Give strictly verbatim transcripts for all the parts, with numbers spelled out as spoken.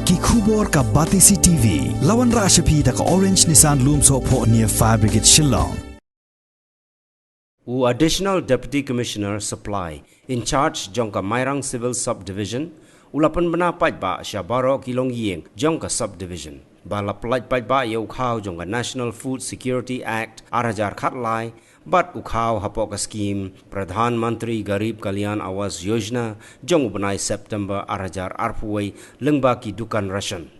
Ki khubor ka Batesi T V. La wanrah sha phi da ka Orange Nissan Lumsohphoh near Fire Brigade Shillong. U Additional Deputy Commissioner Supply in charge jong ka Mairang Civil Subdivision u la pynbna paidbah sha baroh ki longïing jong ka subdivision ba la pyllait paidbah ïa u khaw jong ka National Food Security Act ar hajar khatlai bad u khaw hapoh ka skim Pradhan Mantri Garib Kalyan Awas Yojana jong u bnai September ar hajar arphew wei lyngba ki dukan ration.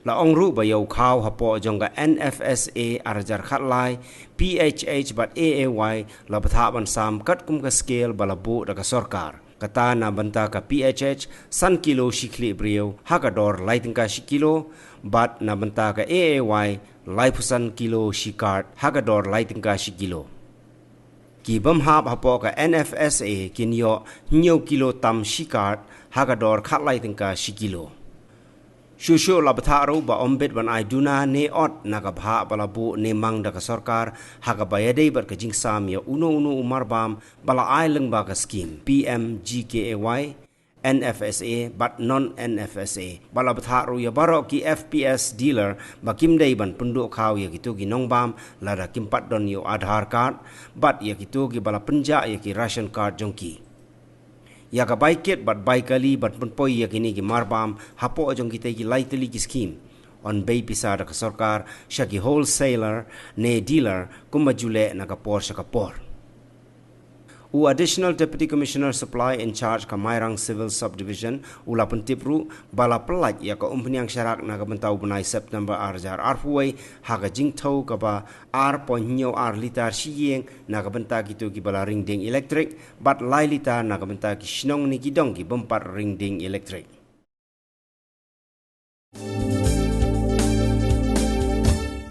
La ong ruh ba ïa u khaw hapoh jong ka N F S A ar hajar khatlai, P H H bad A A Y la bthah ban sam katkum ka skel ba la buh da ka sorkar. Kata na bynta ka P H H san kilo shi khlieh briew ha ka dor lai tyngka shi kilo, bad na bynta ka A A Y laiphew san kilo shi kart ha ka dor lai tyngka shi kilo. Ki bym hap hapoh ka N F S A kin ïoh hynñiew kilo tam shi kart ha ka dor khatlai tyngka shi kilo. Shuh shuh la bthah ruh ba ym bit ban ai duna ne ot na ka bhah ba la buh ne mang da ka sorkar ha kaba ïadei bad ka jingsam ïa uno uno u marbam ba la ai lyngba ka skim P M G K A Y, N F S A bad non N F S A. Ba la bthah ruh ïa baroh ki F P S dealer ba kim dei ban pynduh khaw ïa kito ki nongbam lada kim pat don ïa u Aadhaar card bad ïa kito kiba la pynjah ïa ki ration card jong ki. Ïa ka bai kit bad bai kali bad pynpoi ïa kine ki marbam hapoh jong kitei ki lai tylli ki skim, yn bei pisa da ka sorkar sha ki wholesaler ne dealer kumba ju leh na ka por sha ka por. U Additional Deputy Commissioner Supply in charge ka Mairang Civil Subdivision u la pyntip ruh ba la pyllait ïa ka umphniang sharak na ka bynta u bnai September ar hajar arphew wei ha ka jingthew kaba ar point hynñiew ar litar shi ïing na ka bynta kito kiba la ring dieng elektrik bad lai litar na ka bynta ki shnong ne ki dong ki bym pat ring dieng elektrik.